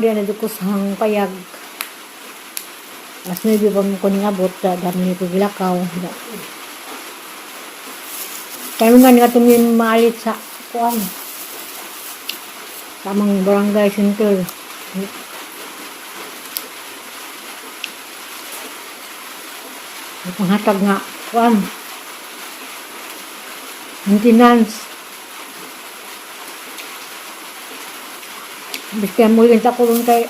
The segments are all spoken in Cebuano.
Diri na ko sa payag. Alas 9 pa mo ko ningabot, dami ni ko gilakaw. Kaya nga nga tumingin maalit sa kuan. Tamang barangay center. Panghatag nga kuan. Maintenance. Biskaya muli ta ko ron kay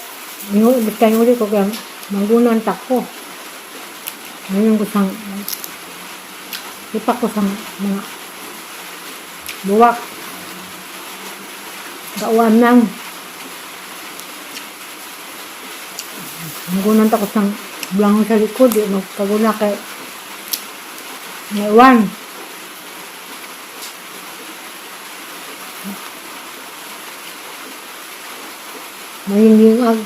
biskaya muli ko kay manggunan ta ko. Ngayon ko sang ipak ko sang mga buwak. Gauan nang manggunan ta ko sang blango sa likod, di magkaguna kay naiwan. Mahingingag.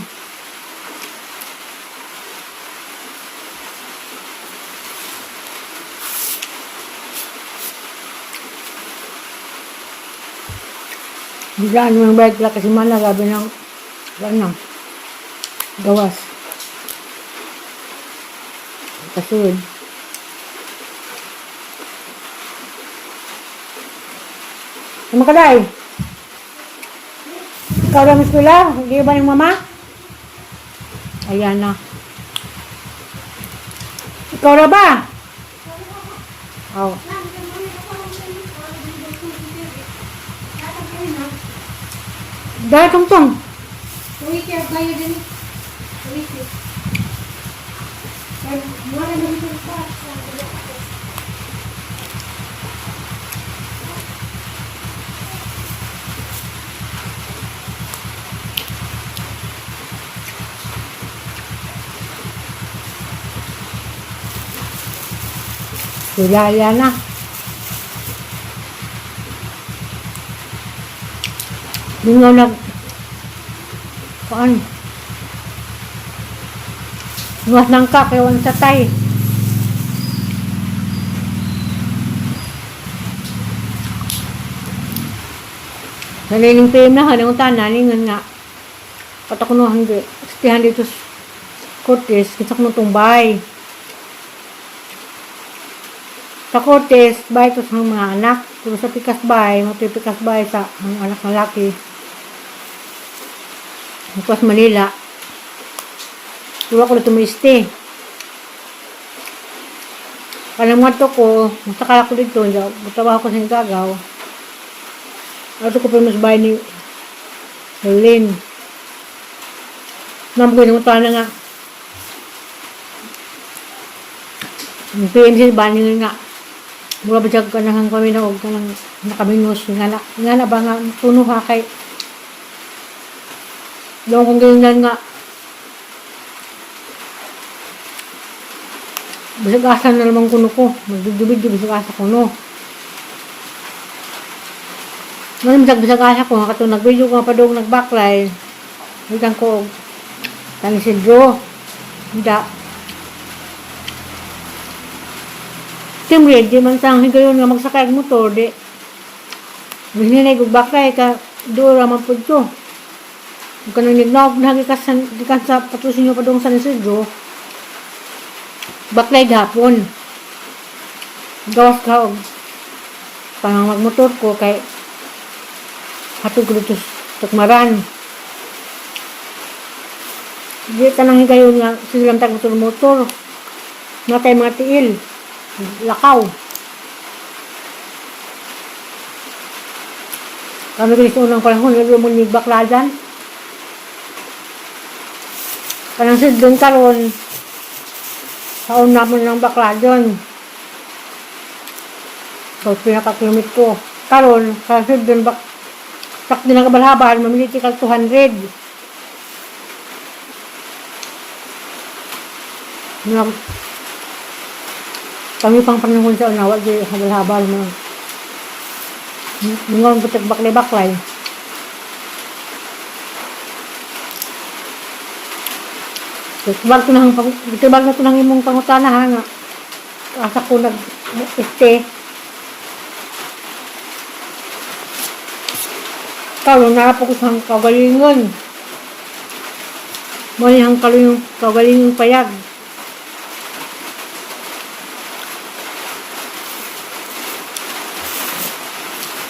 Biglaan mo ng bayad pala kasi mana, gabi ng, wala na, gawas. Kasunod. Ano ka, Day? Ikaw lang eskwela? Hindi ba yung mama? Ayan na. Ikaw na ba? Oh. Dahil tungtong. Uwi kaya bayo din. Uwi kaya. Wala na dito pa. Wala na. Dungaw nag... Kuan. Nuwas nang ka, kaya walang satay. Naliling PM na, hanang tanan, ningan nga. Patak no, hanggi. Stihan dito sa Cortes, kinsa ko nung bay. Sa Cortes, bay to sa mga anak. Pero sa Pikas bay, mga Pikas bay sa mga anak na laki. Tapos Manila. Pero ako na tumiste. Alam nga to ko, masakala ko dito, trabaho ko sa Gagaw. Ato ko pa mas bahay ni Helen. Ma'am ko, na nga. Ang PMC, bani nga. Mura ba siya kanahan kami na huwag ka nang nakaminos. Nga na ba nga, tuno ha kay. Doon kong ganyan nga. Bisag asa na naman kuno ko. Magdudubid bisag asa kuno. Ngayon bisag asa ko. Katong nag-video ko nga pa doon nagbaklay. Bigang ko San Isidro. Hindi. Siyempre, di man sang higayon nga magsakay og motor, di. Bihinay kog baklay ka, doon raman po ito. Kung kanang nignaog na gikan gikan sa patrosinyo pa doon San Isidro, baklay gihapon. Gawas ka og panang magmotor ko kay hatod ko dito sa Tukmaran. Di kanang higayon nga silang tag motor motor. Natay mga tiil. Lakaw. Kami ko sa unang panahon, nagro mo ni bakladan. Kanang sid doon karon sa una mo ng bakladon. So, pinakakilomit ko. Karon, sa sid doon bak sak din ang kabalhaban, mamili ka 200. Nag, kami pang panahon sa una, wag di habal-habal mga mga putek baklay-baklay. Tubag ko nang tubag na to nang imong pangutana ha nga. Asa ko nag este. Karon na po ko sa kaugalingon. Mo ni ang kaluyong kagalingong payag.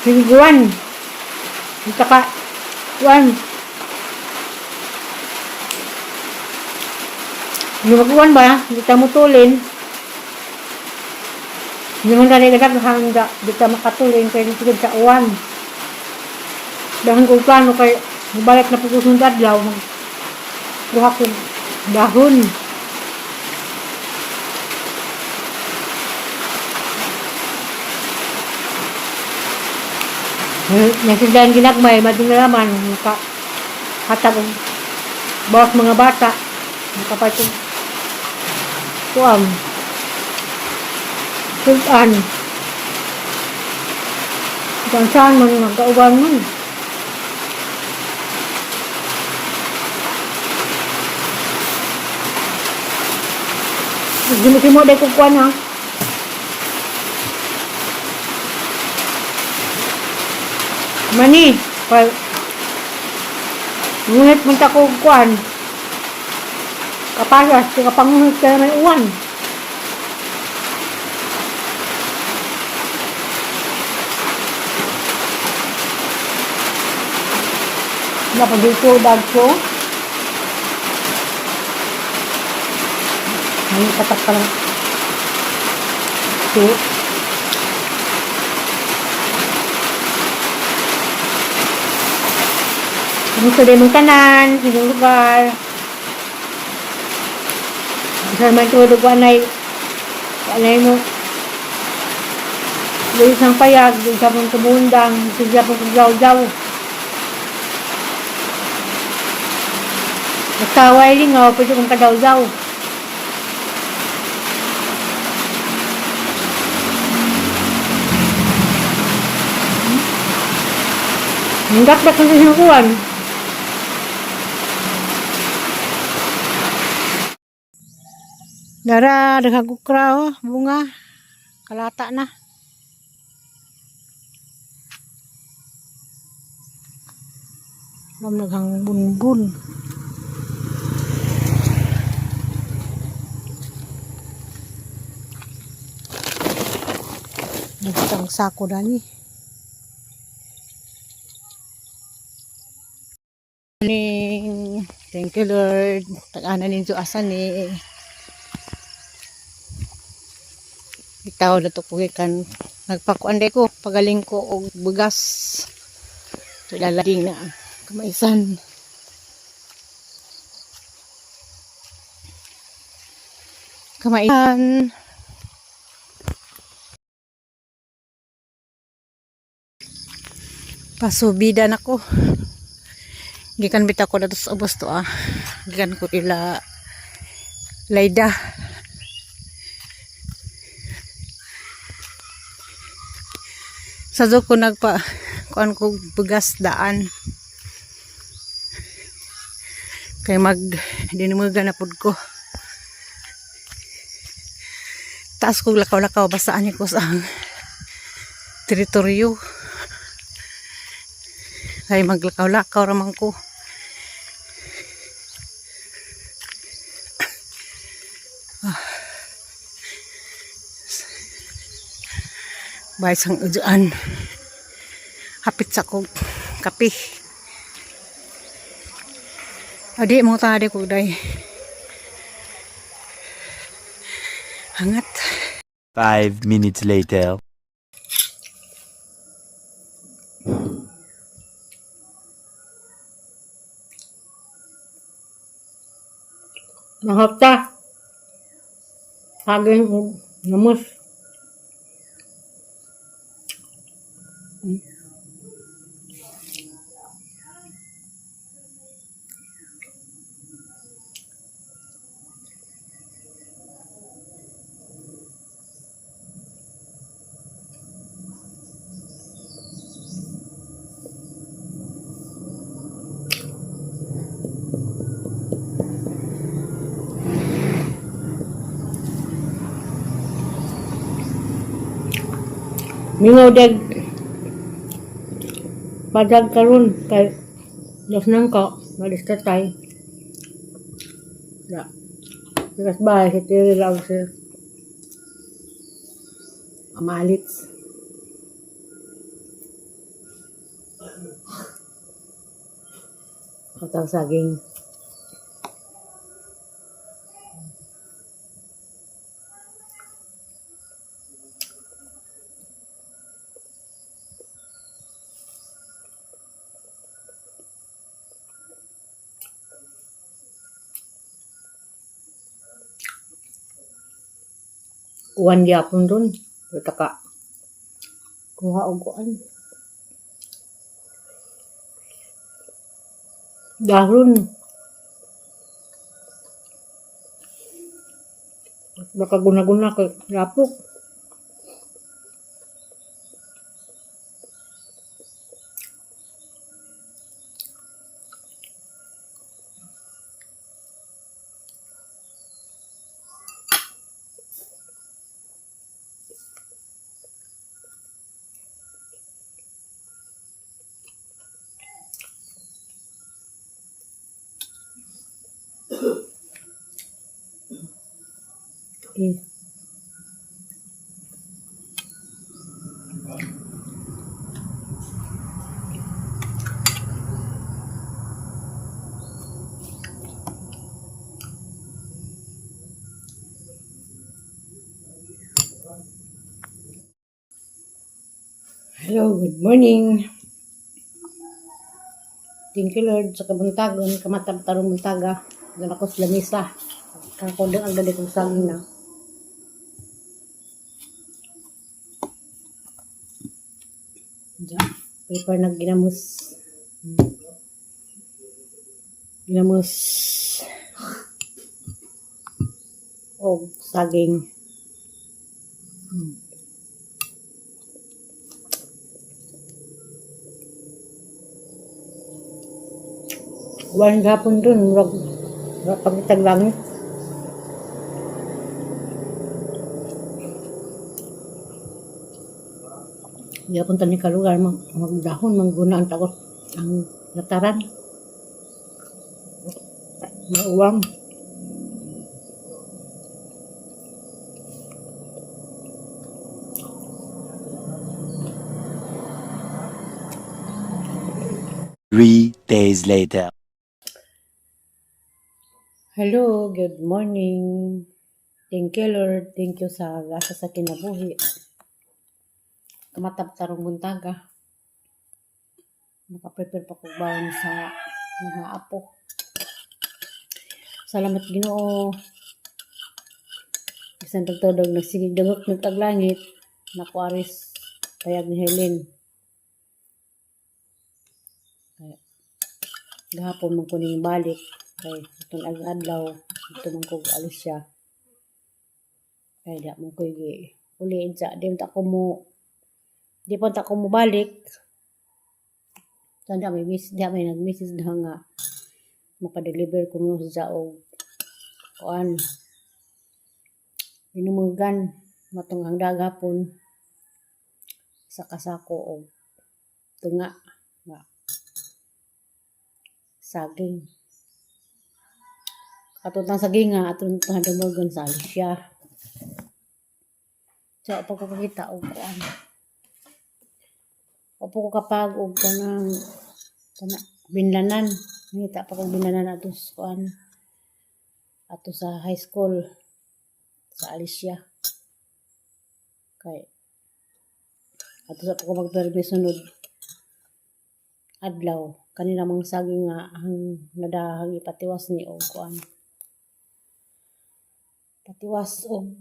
Hingguan. Ita ka. Kuan. Hindi magkuan ba? Hindi ta mutulin. Hindi mo na rin hangga. Hindi ta makatulin kaya hindi sa uwan. Dahil kung plano kay balik na pagkusunod adlaw, magkuha ko dahon. Nasindahan ginagmay, mading nalaman, maka hatag og bawas mga bata, makapay kong kuam, sudan, kung saan man magkauban man. Ginukimo dahil kong kuan ha. Mani, pa, ngunit punta ko kuan. Kapasas, kapangunit ka may uwan. Napadito dag ko. May katak pa lang. So, kamusta din mong tanan, sa inyong lugar. Sa man tulog anay, anay mo, luis ang payag, sa pong tumundang, sa pong tuglaw-daw. Basta way lingaw, pwede kong kadaw-daw. Ang dakdak ng sinukuan. Dara, daghang ukra oh, bunga. Kalata na. Mam naghang bunbun. Nagtang sako dani. Morning. Thank you, Lord. Tagana ninyo asa ni. Itaw na to ko kan nagpakuan day ko pagaling ko og bugas. Lalading na kamaisan. Kamaisan. Pasubida na ko. Gikan bitaw ko dato sa ubos to ah. Gikan ko ila Laida. Sa ko nagpa kuan ko bugas daan. Kay mag dinumuga na pud ko. Taas kog lakaw-lakaw basta ani ko sa ang teritoryo. Kay maglakaw-lakaw ra man ko. Bay sang ujuan. Hapit sa kog kape. Adi mo ta ko day. Hangat. 5 minutes later. Mahapta. Saging og namos. Mingaw dag padag karon kay dos nang ka malis tatay. Ya. Pikas bahay si Terry lang sir. Amalits. Katang saging. Uwan gyapon dun. Taka. Kuha og kuan. Dahon. Baka guna-guna kay lapok. Eh. Hello, good morning. Thank you, Lord, sa kabuntagon, kamatag tarong buntaga. Dala ko sa lamisa. Kakodang ang dali kong saging na. Diyan, paper na ginamos. Ginamos. Og saging. Kuwan gapon dun, murag murag pagitag langit. Gapon tani ka lugar mag magdahon manggunaan takot ang lataran. Mauwang. 3 days later. Hello, good morning. Thank you, Lord. Thank you sa gasa sa kinabuhi. Kamatap tarong buntaga. Nakaprepare pa kog baon sa mga apo. Salamat Ginoo. Bisan tagtudog nagsigig dagok ng taglangit. Naku aris payag ni Helen. Kaya, gahapon man ko ning balik kay itong ang adlaw ito man ko alis siya. Kay di mo ko gi uli sa di ta ko mo di pa ta ko mo balik. Tanda may miss di may nag-message na nga maka-deliver ko mo sa og kuan binumugan matong ang dagapon sa kasako og tunga nga saging. Katong saging nga atong tumugan sa Alicia. So pag ko kakita og kuan. Opo ko kapag og kanang kana binlanan. Ngita pa kog binlanan ato sa kuan ato sa high school sa Alicia. Kay ato sa ko magpermi sunod adlaw kanina mang saging nga ang nadahang ipatiwas ni og kuan. Patiwas og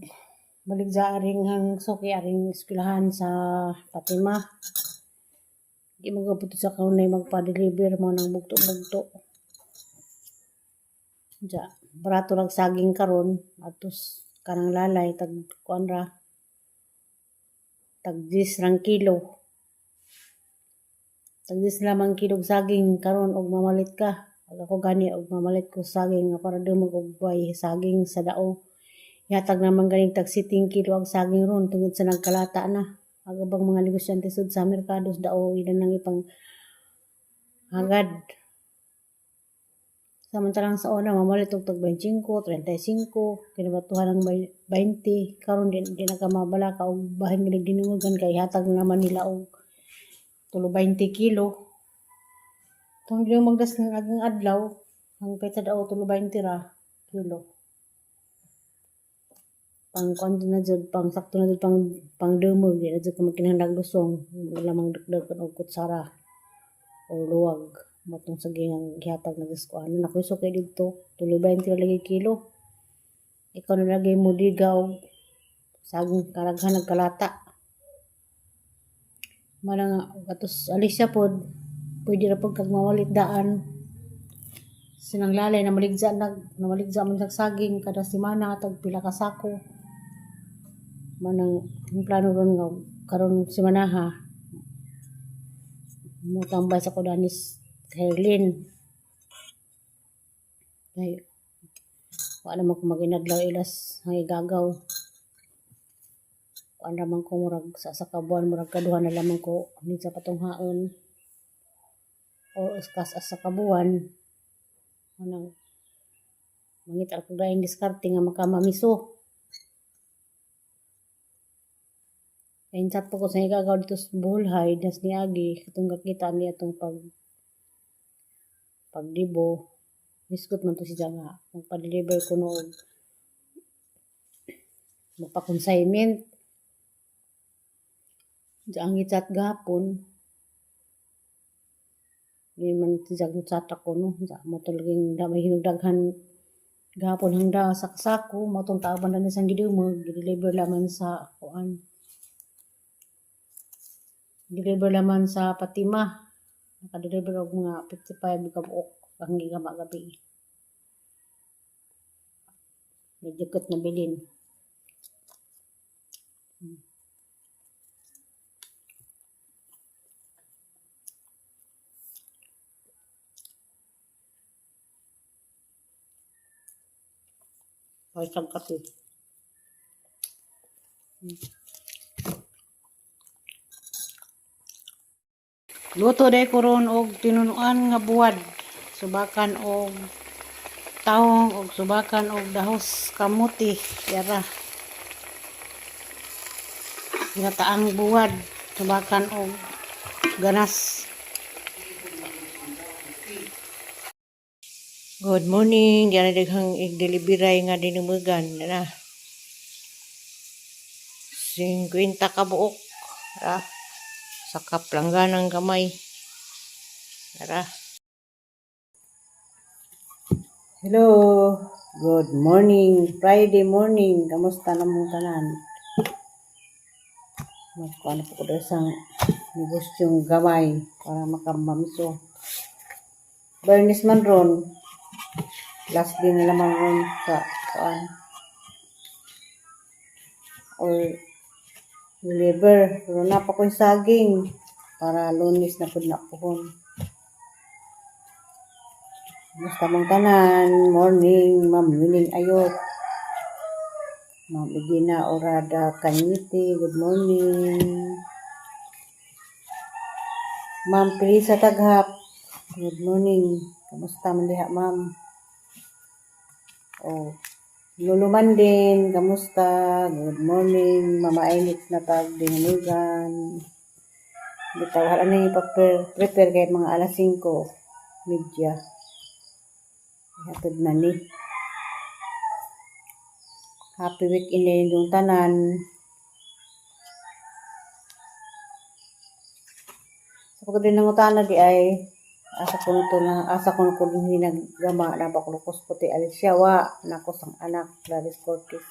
baligya aring ang suki aring eskwelahan sa Fatima. Di mo gabot sa kaunay magpa-deliver mo ng bugto-bugto. Ja, barato rag saging karon atos kanang lalay tag kuan ra tag 10 rang kilo. Tag 10 lamang kilo og saging karon og mamalit ka. Ag ako gani og mamalit ko saging nga para dumog og buy saging sa dao. Yatag naman ganing tag 7 kilo ang saging ron tungod sa nagkalata na. Ang ubang mga negosyante sud sa merkado sa dao ila nang ipang hagad. Samantalang sa una mamalit og tag 25, 35, kinabatuhan ang 20. Karon di na ka mabalaka og bahin ganig dinumugan kay hatag naman nila og tulo 20 kilo. Tong di magdas ng aging adlaw, ang peta daw tulo 20 ra kilo. Pang kuan na jud, pang sakto na jud, pang dumog, di na jud ka magkinahanglag lusong, wala mang dagdagan og kutsara o luwag. Matong saging ang gihatag na ko ano na ko kay didto tulo 20 ra lagi kilo. Ikaw na lagi mo diga og saging karaghan nagkalata. Mana nga atos Alicia pod pwede ra pod kag mawalit daan. Sinang lalay na maligsa nag namaligsa man sa saging kada semana tag pila ka sako. Manang ang plano ron nga karon semanaha motambay sa kudanis Herlin. Kay wala man ko maginadlaw ilas hangigagaw. Kuan ra man ko murag sa ka buwan murag kaduha na lamang ko ni sa patunghaon o kas asa ka buwan. Manang mangita ko daing diskarte nga makamamiso. Kay sakto ko sa higagaw dito sa Bulhay das niagi katong kakita niya atong pagdibo. Misgot man to siya nga magpa-deliver ko og magpa-consignment. Diya ang chat gahapon. Di man siya chat ako no. Diya mo talagang da may hinugdaghan gahapon hangda sa kasako mo tong taaban na sang gidumog gi-deliver laman sa kuan. Deliver laman sa Fatima. Naka-deliver og mga 55 ka buok ang gigama gabi. Medyo na bilin. Ay, isang kape. Luto day ko ron og tinunuan nga buwad. Subakan og tahong og subakan og dahos kamuti. Yara. Ginataang buwad. Subakan og ganas. Good morning. Diyan na daghang igdelivery nga dinumugan. Na. 50 ka buok. Ra. Sa kaplangganang gamay. Tara. Hello. Good morning. Friday morning. Kamusta na mong tanan? Magkuano po ko dahil sa negosyong gamay para makamamiso. Bernis man ron. Last day na naman ron sa kuan. Or deliver. Pero na pa ko'y saging para Lunes na pud na puhon. Kamusta mong tanan? Morning, Ma'am Wining Ayot. Ma'am Edina Orada Kanyiti, good morning. Ma'am Felisa Taghap, good morning. Kamusta man diha, ma'am? Oh, Lolo Mandin, kamusta? Good morning. Mama Ainit na tag dinumugan. Bitaw hala ni prepare kay mga alas 5:30. Hatod na ni. Happy weekend na yung tanan. Sa pagod din ng utana di ay asa ko to na asa ko ko din naggama na baklukos puti alisyawa nako sang anak Clarice Cortez.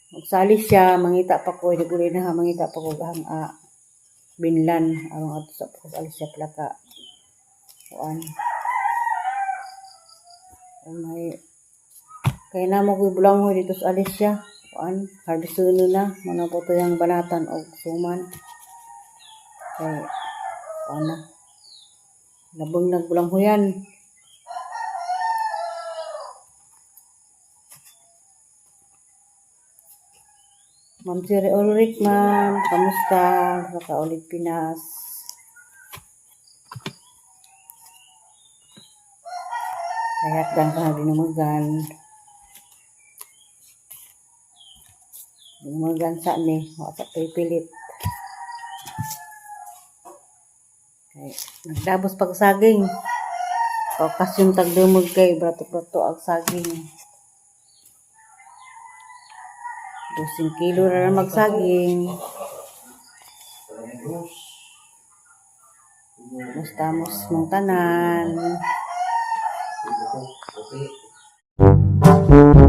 Magsali siya mangita pa ko naguli na ha mangita pa ko gahang binlan aron adto sa pagkos Alicia plaka kuan. May kay namo ko bulanghoy dito sa Alicia kuan harvest na mga po to yung banatan og suman. Kay kuan na labong nagbulanghoyan. Ma'am Siri Ulrich, ma'am, kamusta? Sa Kaulit Pinas. Kaya ka na dinumugan. Dinumugan sa ni, wa sa pipilit. Kay nagdabos pag saging. Okasyon tagdumog kay brato-brato ang saging. 12 kilo na lang magsaging. Mustamos mong tanan. Okay.